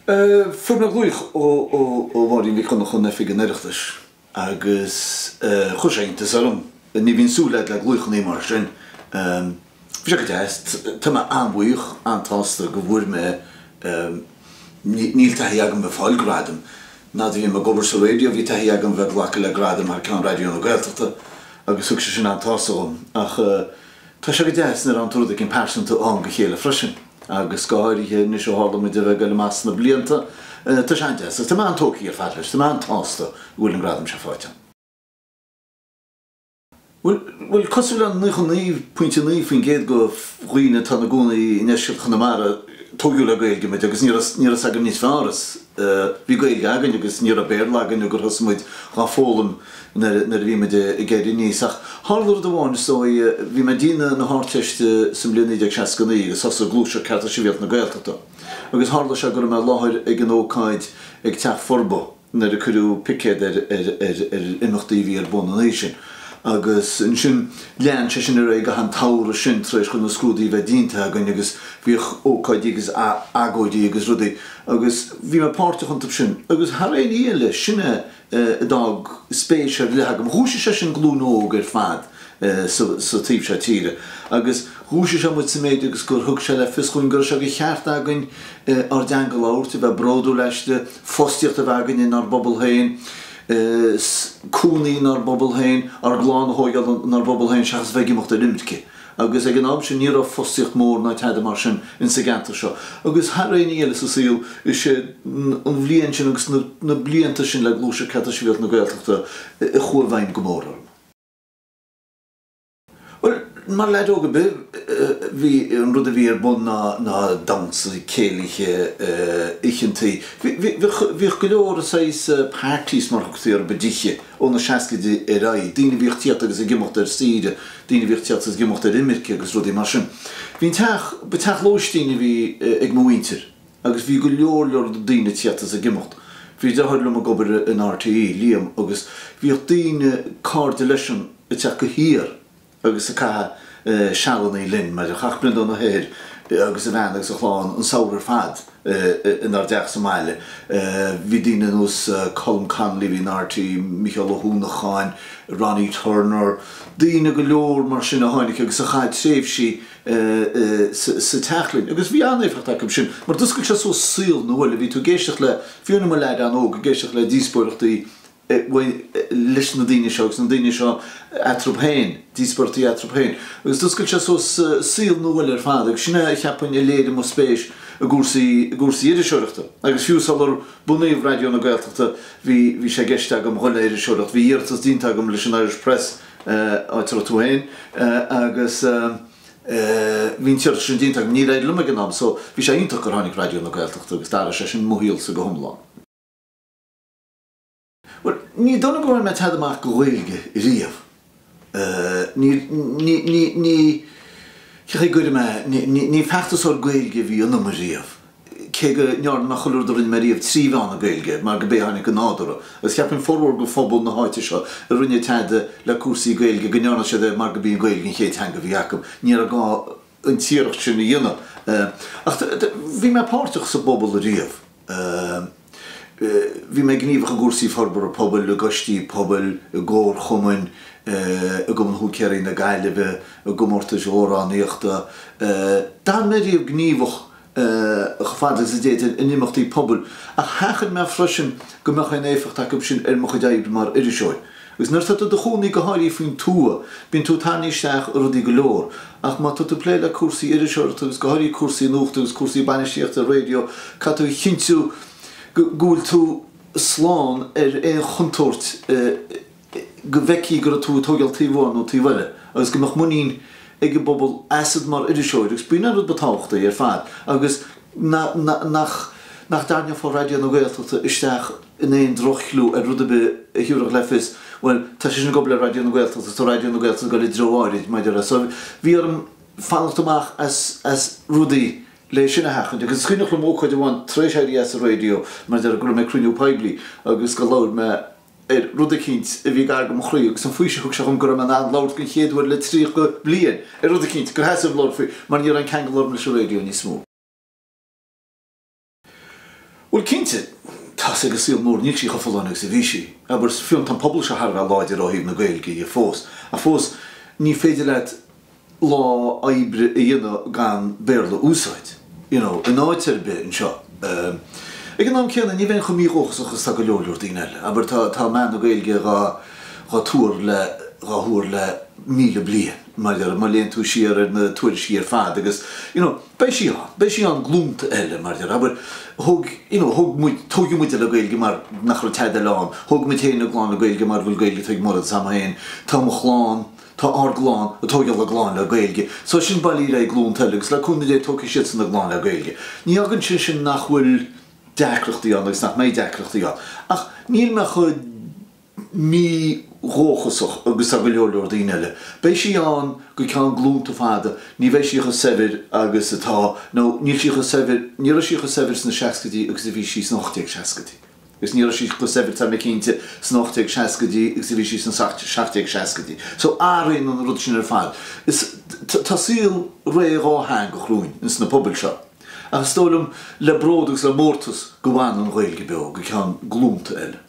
Fuair mé glaoch ó Mháirín Mhic Dhonncha in Oifig an Oireachtais agus chuir sé iontas orm. Ní bhíonn súil agat le glaochannaí mar sin. Bhí sé go deas. Tá mé an-bhuíoch, an-tsásta go bhfuair mé, níl taithí agam bheith ag fáil gradaim. Nuair a bhí mé ag obair sa raidió bhí taithí agam bheith ag glacadh le gradaim thar ceann Raidió na Gaeltachta agus thug sé sin an-tsásamh dhom. Ach tá sé go deas nuair a fhaigheann tú rud éicint pearsanta ó am go chéile freisin agus go háirithe anois ó tharla muid a bheith ag goil amach sna blianta, tá sé an-deas agus tá mé an-tógtha ar fad leis, tá mé an-tsásta go bhfuil an gradam seo faighte agam. Bhuel, bhuel, cosúil le 99.9% de dhaoine atá ina gcónaí i ndeisceart Chonamara, tógadh le Gaeilge muid agus ní raibh, ní raibh 's againn níos fearr is bhí Gaeilge againn agus ní raibh Béarla againn nó gur thosaigh muid dhá foghlaim nuair, nuair a bhí muid ag éirí aníos. Ach tharla rud amháin is dóigh, bhí mé ag déanamh na hArdteiste sa mbliain 1969 agus thosaigh Gluaiseacht Cearta Sibhialta na Gaeltachta agus tharla sé go raibh mé i láthair ag an ócáid ag Teach Furbo, nuair a cuireadh picéad ar ar imeachtaí a bhí ar bun an oíche sin. Agus ansin lean sé sin ar aghaidh gach an tsamhradh sin tar éis do na scrúduithe a bheith déanta againn agus bhíodh ócáidí agus agóidí agus rudaí agus bhí mé páirteach iontu sin. Agus thar aon ní eile, sin é a d'fhág spéis ar leith agam. Dhúisigh sé sin glúin óg ar fad sa taobh seo tíre agus dhúisigh sé muid sa méid agus gur thug sé le fios dhúinn go raibh sé de cheart againn ár dteanga a labhairt, a bheith bródúil aisti, fostaíocht a bheith againn inár bpobal féin, cónaí inár bpobal féin, ár gclann a thóigeáil inár bpobal féin seachas a bheith ag imeacht ar imirce. Agus ag an am sin ní raibh fostaíocht mór ná tada mar sin insa gceantar seo. Agus thar aon ní eile sa saol, is é an bhliain sin agus na blianta sin le Gluaiseacht Cearta Sibhialta na Gaeltachta a chuaigh i bhfeidhm go mór orm. Bhuel, mar leaid óg ar bith, bhí, an rud a bhí ar bun ná, ná damhsa, céilithe, oícheantaí. Bhí, bhí, bhíodh go leor saghas parties mar thugtaí orthu i dtithe ó na seascaidí ar aghaidh, daoine a bhíodh tíocht agus ag imeacht ar saoire, daoine a bhíodh tíocht agus ag imeacht ar imirce agus rudaí mar sin. Bhí an teach, ba teach lóistín a bhí ag mo mhuintir agus bhí go leor leor daoine tíocht is ag imeacht. Bhí deartháir liom ag obair in RTÉ, Liam, agus bhíodh daoine, cairde leisean, ag teacht go siar agus ag caitheamh sealannaí linn, mar chaith Breandán Ó hEithir agus a bhean agus a chlann an samhradh ar fad inár dteach sa mbaile. Bhí daoine ar nós Colm Connolly a bhí in RTÉ, Mícheál Ó hUanacháin, Ronnie Turner, daoine go leor mar sin a tháinig agus a chaith tréimhsí sa teach linn. Agus bhí an-éifeacht acu sin, mar d'oscail sé suas saol nua eile, bhí tú ag éisteacht le, fiú i mo leaid an-óg, ag éisteacht le díospóireachtaí leis na daoine seo agus na daoine seo eatarthu féin, díospóireachtaí eatarthu féin. Agus d'oscail sé suas saol nua eile ar fad agus sin é a cheapfainn a léirigh mo spéis i gcúrsaí, i gcúrsaí iriseoireachta. Agus fiú sular bunaíodh Raidió na Gaeltachta bhí, bhí sé i gceist agam dhul le iriseoireacht. Bhí iarratas déanta agam leis an Irish Press, áit a raibh tú féin, agus bhí an t-iarratas sin déanta agam. Níor éirigh liom ag an am so bhí sé iontach gur tháinig Raidió na Gaeltachta agus d'athraigh sé sin mo shaolsa go hiomlán. Bhuel, ní dóigh liom go bhfuair mé tada amach go Ghaeilge riamh. Ní, ní, ní, ní, cén chaoi a gcuirfidh mé, ní, ní, ní feachtasóir Gaeilge a bhí ionam riamh, cé go ndearna mé chuile rud a rinne mé riamh trí mheán na Gaeilge, mar go b'é a tháinig go nádúrtha. Agus cheapfainn formhór go phobal na háite seo a rinne tada le cúrsaí Gaeilge go ndearna siad é mar go b'í an Ghaeilge an chéad teanga a bhí acu. Ní raibh gá an t-iarracht sin a dhéanamh. Ach bhí mé páirteach sa bpobal riamh. Bhí mé gníomhach i gcúrsaí forbartha pobail, i gcoistí pobail, i gcomharchumainn, i gCumann Húicéirí na Gaillimhe, i gcomórtais amhránaíochta. D'fhan mé riamh gníomhach chomh fada agus a d'fhéadfainn in imeachtaí pobail, ach sheachain mé freisin go mbeadh aon éifeacht acu sin ar mo chuid oibre mar iriseoir. Agus nuair atá tú i do chónaí go háirithe faoin tuath, bíonn tú tarraingthe isteach i rudaí go leor. Ach má tá tú ag plé le cúrsaí iriseoireachta agus go háirithe cúrsaí nuachta agus cúrsaí bainistíochta raidió, caithfidh tú a chinntiú go bhfuil tú slán ar aon chontúirt go bhfeicfí go raibh tú ag tógáil taobh amháin nó taobh eile agus go mbeadh muinín ag an bpobal asat mar iriseoir agus b'in an rud ba tábhachtaí ar fad agus nach nach dtarraingeofá Raidió na Gaeltachta isteach in aon droch-chlú ar rud ar bith a thabharfadh le fios, bhuel, tá sé sin ag obair le Raidió na Gaeltachta agus tá Raidió na Gaeltachta ag dul i dtreo áirid maidir le. So bhí orm fanacht amach as as rudaí le sin a sheachaint. Agus is cuimhneach liom ócáid amháin tar éis éirí as an raidió mar deir go raibh mé ag cruinniú poiblí agus go labhair mé ar rud eicínt a bhí gar do mo chroí agus an faoiseamh a thug sé dhom go raibh mé in ann labhairt den chéad uair le 30 bliain ar rud eicínt gur theastaigh uaim labhairt faoi mar ní raibh aon cheangal orm leis an raidió níos mó. Bhuel cinnte, tá 's ag an saol mór, níl sí chomh folláin agus a bhí sí. Abair, fiú tá an pobal seo thar a bheith láidir ó thaobh na Gaeilge dhe fós, ach fós ní féidir leat lá oibre a dhéanamh gan Béarla a úsáid, you know, in áit ar bith anseo. Ag an am céanna, ní bheinn chomh mídhóchasach is tá go leor leor daoine eile. Abair, tá, tá meath na Gaeilge dhá, dhá tuar le, dhá thuar le 1,000 bliain, mar a déarfá, má léann tú siar ar na tuairiscí ar fad agus, you know, Beidh sí ann. Beidh sí ann glúnta eile, mar a déarfá. Abair, thóg, you know, thóg muid, tóigeadh muide le Gaeilge mar nach raibh tada eile ann. Thóg muid féin ár gclann le Gaeilge mar bhfuil Gaeilge ag Mairéad is a'm féin. Tá mo chlann, tá ár gclann ag tóigeáil a gclann le Gaeilge. So sin bailí le glúnta eile agus le cúnamh Dé tógfaidh siadsan a gclann le Gaeilge. Ní fhágann sé sin nach bhfuil deacrachtaí ann agus nach mbeidh deacrachtaí ann. Ach níl mé chomh. mídhóchasach agus tá go leor leor daoine eile. Beidh sí ann go ceann glúnta fada, ní bheidh sí chomh saibhir agus atá, nó níl sí chomh saibhir, ní raibh sí chomh saibhir sna seascaidí agus a bhí sí sna 1860idí. Agus ní raibh sí chomh saibhir, tá mé cinnte, sna 1860idí agus a bhí sí sna 1760idí. So athraíonn an rud sin ar fad. Is, tá saol ré dhátheangach romhainn ins na pobail seo. Ach is dóigh liom, le bród agus le mórtas, go bhfanann an Ghaeilge beo go ceann glúnta eile.